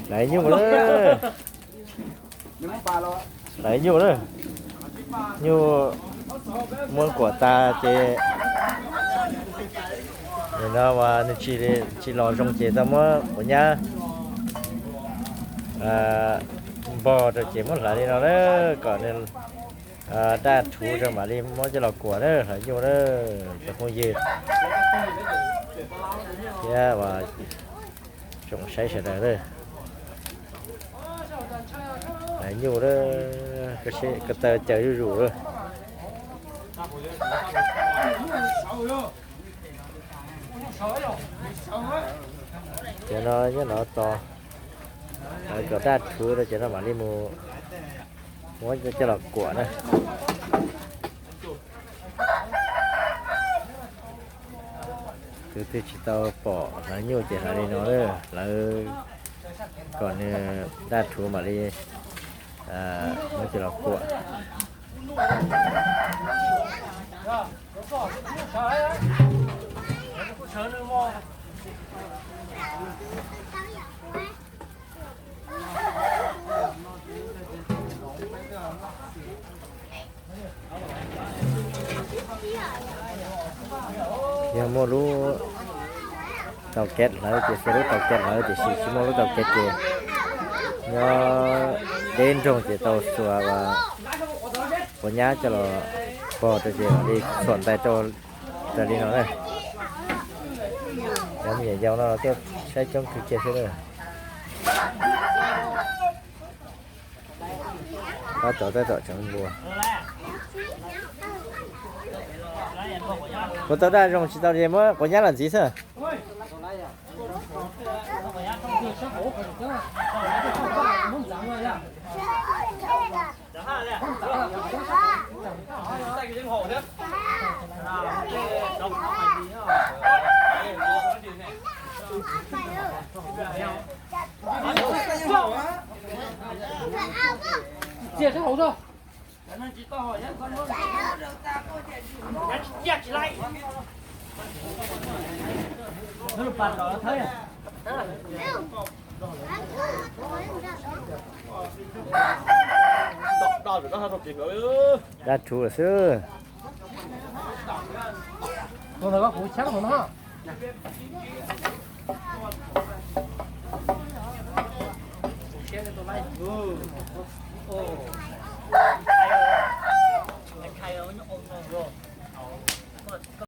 Hlawv nyuj lawm. Hlawv nyuj lawm. Nyuj muab kuam tas ces nim no nws tsis los zoo ces tau muab quav nyab npog rau ces muab hlawv li no na, kom nws daj rhuv rau mam li muab coj los kuam na, hlawv nyuj na, cov phooj ywg thiab tsoom saib sawv daws na. Hlawv nyuj na, ko taw caws zuj zus lawm. Cov no nyob no tos kom daj rhuv rau cov no mam li mus muab coj los kuam na. Tus twg tsis tau pom hlawv nyuj ces hlawv li no, hlawv kom nws daj rhuv mam li muab coj los kuam. Yog muaj lub tau kev hlawv ces xuas lub tau kev hlawv, tiam sis tsis muaj lub tau kev ces nyob deb nroog ces tau xuas quav nyab coj los pog rau ces mam li txhuam ntais rau raws li no na. Cov me nyuam yaus no tuaj saib coob kawg kiag thiab na. Tab tom tab tom tseev npua. Kuv tau daj zoo tsis tau ces muab quav nyab los ntxiv xwb. Daj rhuv lawm xwb.